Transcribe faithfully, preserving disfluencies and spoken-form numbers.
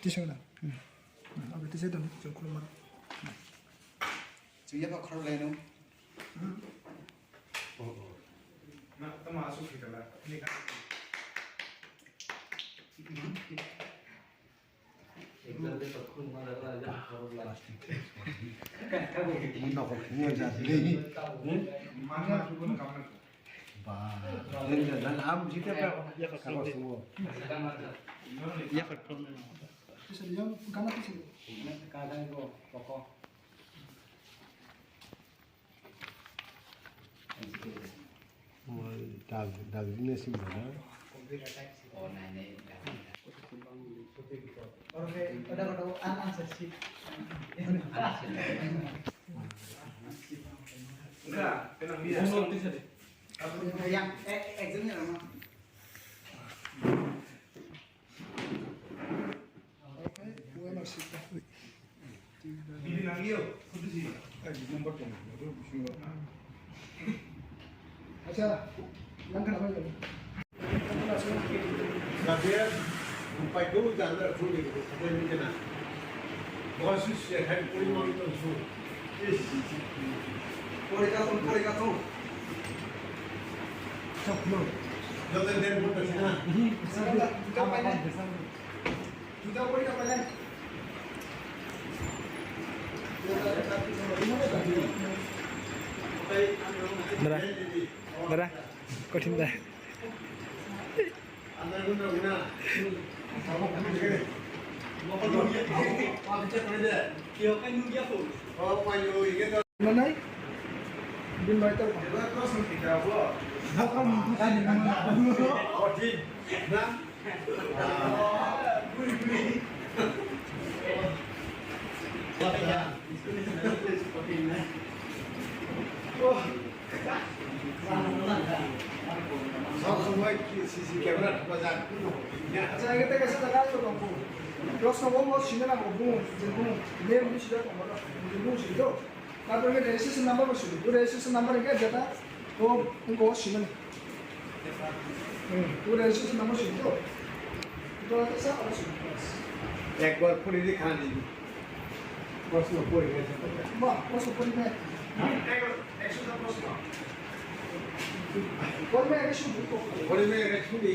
Sona. Hmm. Hmm. Oke, tisa dong, chwng khulumma. Chwng yapha khorok lai no. Hmm. Oh, oh. Na, tamo asuk thikala. Ini kan. Exam de pakhun ma daga ya khorok lai. Ini kok ini aja. Mana sudah kamu? Ba, dan dan am jite pa. Ya, ya, ya. Terus dia gana terus. Kadang kok pokok. Dag, dag ini sih mana? Yang, eh, exam-nya lama. Acha, yang kenapa ini? Gabriel, empat dulu jangan dulu di buku ini kena. Bagus ya kan, puri mau itu su. Yes. Puri kau, puri kau. Sok lo. Jangan dan buku sana. Ini, ini, ini. Dara, dara, kothin da. Manai? Bin bai tau. Kothin. Sab somoi C C camera thapajak. Acha, age tei kaisa jaga tongkho. Proshno bo bo sinna nango, bo je bo name ni sida tongma rok, bo sinjo. Tarpore registration number bo sidi. Bo registration number hingke jeta bo wngko sinani. Hmm, bo registration number sidi to. Bo sa abo sidi. Ekbar puri di khani. Proshno puri di. Ba, proshno puri di. Ekshota proshno. Puri di, ekshota puri di. Puri di, ekshota puri di.